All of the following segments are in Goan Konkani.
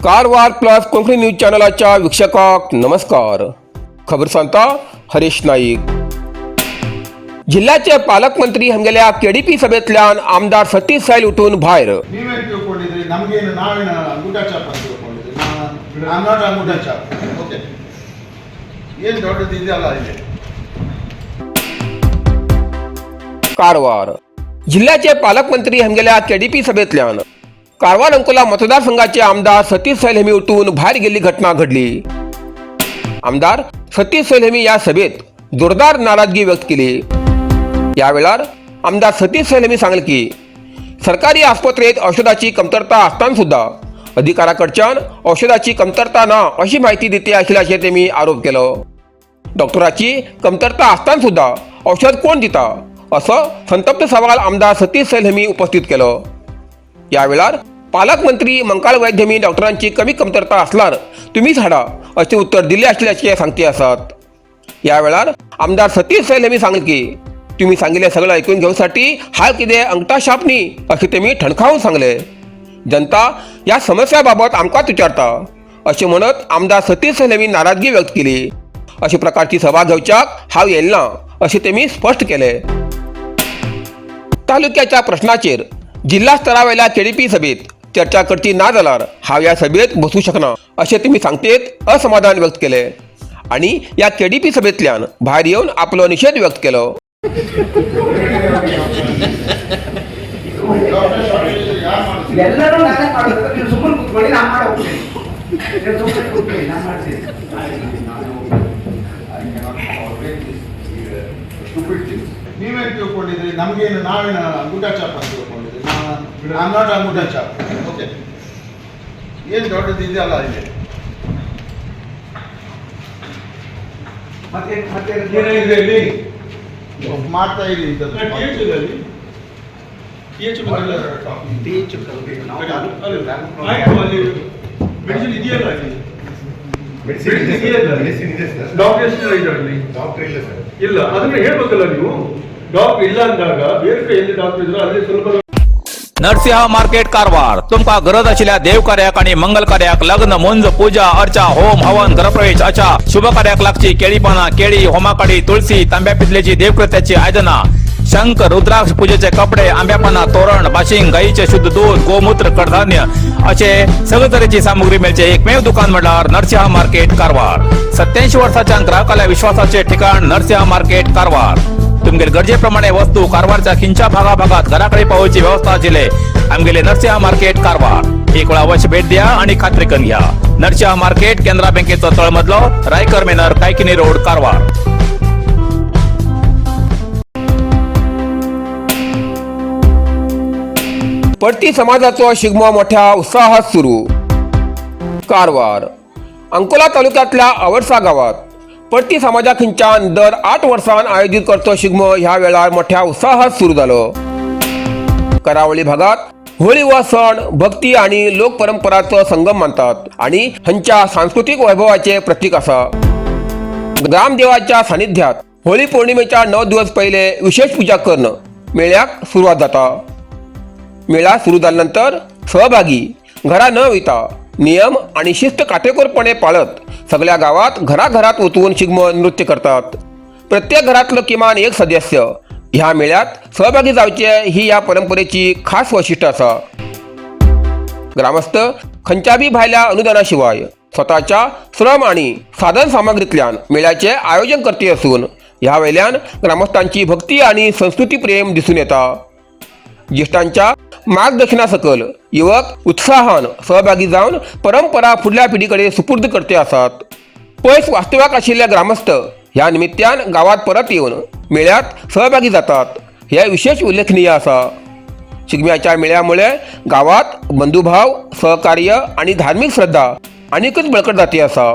कारवार प्लस कोंकणी न्यूज चॅनलाच्या वीक्षकांक नमस्कार. खबर सांगता हरीश नाईक. जिल्ह्याचे पालकमंत्री हमगेल्या केडीपी सभेतल्यान आमदार सतीश सैल उठून भायर. ನೀವೇನು ತಿಳ್ಕೊಂಡಿದ್ರಿ? ನಮಗೇನು, ನಾವೇನು ಅಂಗುಟ ಚಾಪ್ ಅಂತ ತಿಳ್ಕೊಂಡಿದ್ರಿ? I not ಅಂಗುಟ chop, okay? ಏನು ದೊಡ್ಡದು ಇದೆಯಲ್ಲ ಇಲ್ಲಿ. कारवार जिल्ह्याचे पालकमंत्री हमगेल्या केडीपी सभेतल्यान कारवार अंकोला मतदारसंघाचे आमदार सतीश सैल हेमी उठून भायर गेल्ली घटना घडली. आमदार सतीश सैल हेमी या सभेत जोरदार नाराजगी व्यक्त केली. या वेळार आमदार सतीश सैल हेमी सांगले की सरकारी आस्पत्रेत औषधाची कमतरता असताना सुद्धा अधिकाऱ्याकडच्यान औषधाची कमतरता ना अशी माहिती दिते आशिल्ल्याचें तेमी आरोप केलो. डॉक्टराची कमतरता असताना सुद्धा औषध कोण दिता असो संतप्त सवाल आमदार सतीश सैल हेमी उपस्थित केलो. या वेळार पालकमंत्री मंकाळ वैद्य हेमी डॉक्टरांची कमी कमतरता असल्यार तुम्हीच हाडा अशें उत्तर दिल्लें आशिल्ल्याचें सांगते आसात. या वेळार आमदार सतीश सैल हेमी सांगले की तुम्ही सांगितले सगळं ऐकून घेवसाठी हाल कितें अंगठा शाप न्ही अशें तेमी ठणकावून सांगले. जनता या समस्याबाबत आमकांच विचारता अशें म्हणत आमदार सतीश सैल हेमी नाराजगी व्यक्त केली. अशा प्रकारची सभा घेवच्याक हांव येयल ना अशें तेमी स्पश्ट केले. तालुक्याच्या प्रश्नाचेर जिल्हा स्तरावयल्या केडीपी सभेत चर्चा करची ना जाल्यार हांव ह्या सभेत बसूं शकना अशें तुमी सांगतेत असमाधान व्यक्त केले आनी ह्या केडीपी सभेंतल्यान भायर येवन आपलो निशेध व्यक्त केलो. ಡಾಕ್ಟರ್ ಶಾರ್ಟೇಜ್ ಯಾರು ಮಾಡ್ತಾರೆ? ಎಲ್ಲರೂ ನಾನೇ ಮಾಡೋದು. ನೀವು ಸುಮ್ಮನೆ ಕೂತ್ಕೊಳ್ಳಿ, ನಾನು ಮಾಡಿ ಹೋಗ್ತೀನಿ. ನೀವು ಸುಮ್ಮನೆ ಕೂತ್ಕೊಳ್ಳಿ, ನಾನು ಮಾಡ್ತೀನಿ. ನಾನು I cannot tolerate this stupid things. ನೀವೇನು ತಿಳ್ಕೊಂಡಿದ್ರಿ? ನಮಗೇನು, ನಾವೇನು ಅಂಗುಟ ಚಾಪ್ ಅಂತ ತಿಳ್ಕೊಂಡಿದ್ರಿ? I not ಅಂಗುಟ chop, okay? ಏನು ದೊಡ್ಡದು ಇದೆಯಲ್ಲ ಇಲ್ಲಿ. ಮತ್ತೆ ಮತ್ತೆ ಏನಾಗಿದೆ ಅಲ್ಲಿ? ಮಾಡ್ತಾ ಇದೆ ಇಂಥದ್ದು. ಟಿ ಎಚ್ ಇದೆ ಅಲ್ಲಿ, ಟಿ ಎಚ್ ಬಂದಿಲ್ಲ. ನಾವು ಅಲ್ಲ, ಆಯ್ತು, ಅಲ್ಲಿ ಮೆಡಿಸಿನ್ ಇದೆಯಲ್ಲ ಅಲ್ಲಿ? ಮೆಡಿಸಿನ್ ಮೆಡಿಸಿನ್ ಇದೆಯಲ್ಲ? ಮೆಡಿಸಿನ್ ಇದೆ ಸರ್. ಡಾಕ್ಟರ್ ಎಷ್ಟು ಜನ ಇದ್ದಾರೆ ಅಲ್ಲಿ? ಡಾಕ್ಟರ್ ಇಲ್ಲ ಸರ್. ಇಲ್ಲ, ಅದನ್ನ ಹೇಳ್ಬೇಕಲ್ಲ ನೀವು. ಡಾಕ್ಟರ್ ಇಲ್ಲ ಅಂದಾಗ ಬೇರೆ ಕಡೆ ಎಲ್ಲಿ ಡಾಕ್ಟರ್ ಇದ್ರು ಅಲ್ಲಿ ಸ್ವಲ್ಪ नरसिंह मार्केट कारवार. तुमकां गरज आशिल्ल्या देव कार्याक आनी मंगल कार्याक, लग्न, मुंज, पूजा अर्चा, होम हवन, घरप्रवेश अशा शुभ कार्याक लागची केळी पानां, केळी, होमाकाडी, तुळसी, तांब्या पितलेची देवकृत्याची आयदनां, शंख, रुद्राक्ष, पूजेचे कपडे, आंब्या पानां, तोरण, बाशिंग, गायीचे शुद्ध दूध, गोमूत्र, कडधान्य असे सगळे तरेची सामुग्री मेळचे एकमेव दुकान म्हणल्यार नरसिंह मार्केट कारवार. 87 वर्साच्या ग्राहकाल्या विश्वासाचे ठिकाण नरसिंह मार्केट कारवार. तुमगेले गरजेप्रमाणे वस्तू कारवारच्या खिंच्या भागाभागात घराकडे पावोवची व्यवस्था आशिल्ले आमगेले नरसिंह मार्केट कारवार. एक वेळा अवश्य भेट द्या आणि खात्री करून घ्या. नरसिंह मार्केट, केनरा बँकेचो तळमजलो, रायकर मेनर, कायकिनी रोड, कारवार. पडती समाजाचो शिगमो मोठ्या उत्साहात सुरू. कारवार अंकोला तालुक्यातल्या आवडसा गावात पडती समाजा खंयच्यान दर 8 वर्सान आयोजीत करचो शिगमो ह्या वेळार मोठ्या उत्साहात सुरू जालो. करावळी भागात होळी हो सण भक्ती आणि लोकपरंपराचो संगम मानतात आणि हंच्या सांस्कृतीक वैभवाचे प्रतीक आसा. ग्रामदेवाच्या सानिध्यात होळी पौर्णिमेच्या 9 दिवस पहिले विशेष पूजा करणं मेळ्याक सुरवात जाता. मेळा सुरू जाल्यानंतर सहभागी घरा न वयता नियम आणि शिस्त काटेकोरपणे पाळत सगळ्या गावात घराघरात वचून शिगमो नृत्य करतात. प्रत्येक घरातलं किमान एक सदस्य ह्या मेळ्यात सहभागी जावचे ही ह्या परंपरेची खास वैशिष्ट्य आसा. ग्रामस्थ खंयच्या बी भायल्या अनुदानाशिवाय स्वताच्या श्रम आणि साधन सामग्रीतल्यान मेळ्याचे आयोजन करती असून ह्या वयल्यान ग्रामस्थांची भक्ती आणि संस्कृती प्रेम दिसून येता. ज्येष्ठांच्या मार्गदर्शनासकल युवक उत्साहान सहभागी जावन परंपरा फुडल्या पिढीकडे सुपूर्द करते आसात. पयस वास्तव्याक आशिल्ले ग्रामस्थ ह्या निमित्यान गावात परत येवन मेळ्यात सहभागी जातात हे विशेष उल्लेखनीय आसा. शिगम्याच्या मेळ्यामुळे गावात बंधुभाव, सहकार्य आणि धार्मिक श्रद्धा आनीकच बळकट जाती आसा.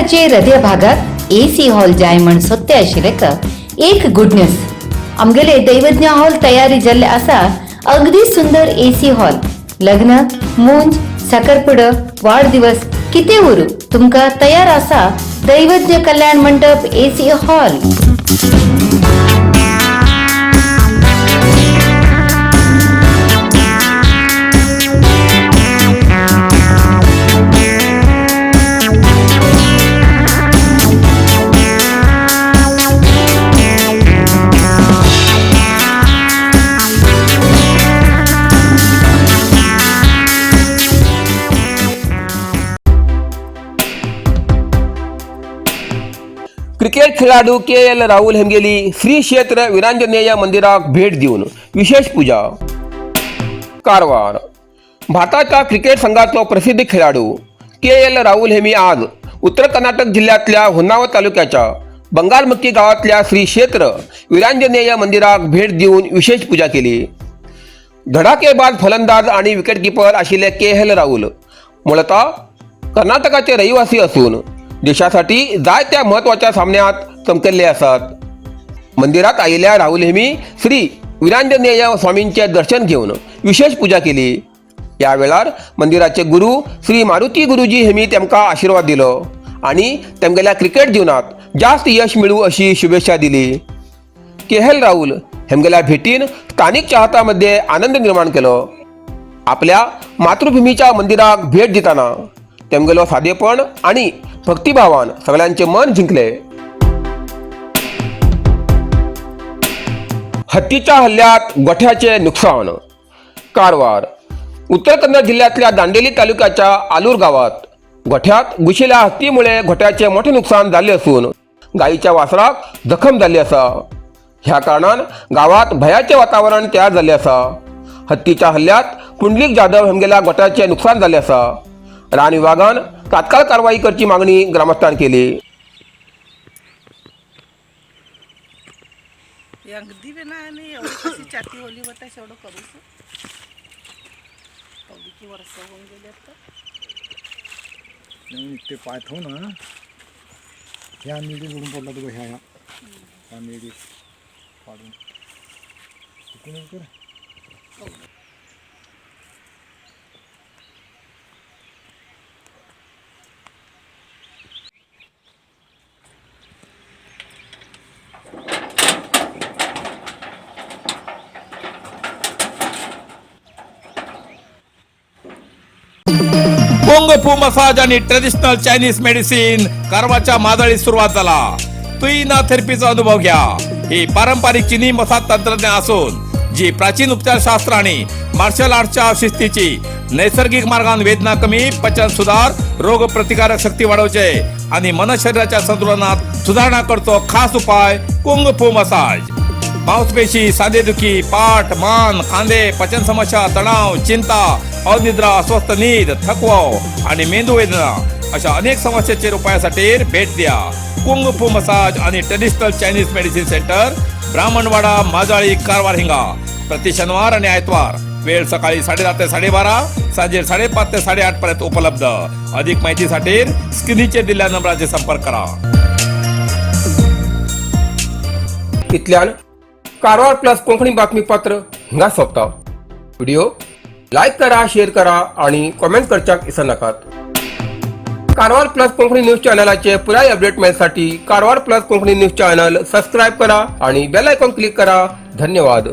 कारवाराचे हृदय भागात एसी हॉल जाय म्हण सोदते आशिल्ले का एक गुड न्यूज. आमगेले दैवज्ञ हॉल तयारी जाल्ले आसा. अगदी सुंदर एसी हॉल. लग्न, मुंज, साखरपुडो, वाढदिवस कितें उरू, तुमकां तयार आसा दैवज्ञ कल्याण मंडप एसी हॉल. क्रिकेट खेळाडू के.एल. राहुल हेमगेली श्री क्षेत्र वीरांजनेय मंदिराक भेट दिवन विशेष पूजा. कारवार. भारताच्या क्रिकेट संघाचो प्रसिद्ध खेळाडू के.एल. राहुल हेमी आज उत्तर कर्नाटक जिल्ह्यातल्या होन्नावर तालुक्याच्या बंगालमक्की गावातल्या श्री क्षेत्र वीरांजनेय मंदिराक भेट दिवन विशेष पूजा केली. धडाकेबाज फलंदाज आणि विकेटकीपर आशिल्ले के.एल. राहुल मूळतः कर्नाटकाचे रहिवासी असून देशासाठी जायत्या म्हत्वाच्या सामन्यात चमकल्ले आसात. मंदिरात आयिल्ल्या राहुल हेमी श्री वीरांजनेय स्वामींचे दर्शन घेवन विशेष पूजा केली. या वेळार मंदिराचे गुरू श्री मारुती गुरुजी हेमी तेमकां आशिर्वाद दिलो आणि तेमगेल्या क्रिकेट जीवनात जास्त यश मेळूं अशी शुभेच्छा दिली. के.एल. राहुल हेमगेल्या भेटीन स्थानिक चाहत्यांमध्ये आनंद निर्माण केलो. आपल्या मातृभूमीच्या मंदिराक भेट दिताना तेमगेलो सादेपण आणि भक्तिभावान सगळ्यांचे मन जिंकले. हत्तीच्या हल्ल्यात गोठ्याचे नुकसान. कारवार. उत्तर कन्नड जिल्ह्यातल्या दांडेली तालुक्याच्या आलूर गावात गोठ्यात घुशिल्ल्या हत्तीमुळे गोठ्याचे मोठे नुकसान झाले असून गायीच्या वासराक जखम झाली आसा. ह्या कारणान गावात भयाचे वातावरण तयार झाले आसा. हत्तीच्या हल्ल्यात पुंडलीक जाधव हेमगेल्या गोठ्याचे नुकसान झाले आसा. रान विभागान तात्काळ कारवाई करची मागणी ग्रामस्थान केली. अगदी बी नाही आणि एवढी कशी छाती ओली होता एवढं करूच किती वर्ष होऊन गेली आता. नाही, ते पाहतो ना, ह्या मिडी जोडून पडला तो, ह्या ह्या ह्या मिडी पाडून तिकडून कर. कुंग फू मसाज आणि ट्रेडिशनल चायनीज मेडिसिन कारवारच्या मादळीत सुरुवात झाला. तुईना थेरपीचा अनुभव घ्या. ही पारंपरिक चिनी मसाज तंत्रज्ञान असून जी प्राचीन उपचारशास्त्र आणि मार्शल आर्टच्या शिस्तीची नैसर्गिक मार्गान वेदना कमी, पचन सुधार, रोग प्रतिकारक शक्ती वाढवचे आणि मन शरीराच्या संतुलनात सुधारणा करतो खास उपाय कुंग फू मसाज. मांसपेशी, सांधेदुखी, पाठ, मान, खांदे, पचन समस्या, तणाव, चिंता, अनिद्रा, अस्वस्थ नीद, थकवा आणि मेंदू वेदना अशा अनेक समस्यांचे उपायासाठी भेट द्या कुंग फू मसाज आणि traditional Chinese medicine centre, Brahmanwada, Majali, Karwar हिंगा. प्रति शनिवार आणि आयतवार वेळ सकाळी 10:30 ते 12:30, सांजे 5:30 ते 8:30 पर्यंत उपलब्ध. अधिक माहितीसाठी स्क्रीनचे दिलेल्या नंबराचे संपर्क करा. इतल्यान कारवार प्लस कोंकणी बातमीपत्र हिंगा सोंपता. व्हिडिओ लायक करा, शेअर करा आणि कॉमेंट करच्याक विसरनाकात. कारवार प्लस कोंकणी न्यूज चॅनलाचे पुराय अपडेट मेळसाठी Karwar plus Konkani news channel subscribe करा आणि बेल आयकॉन क्लिक करा. धन्यवाद.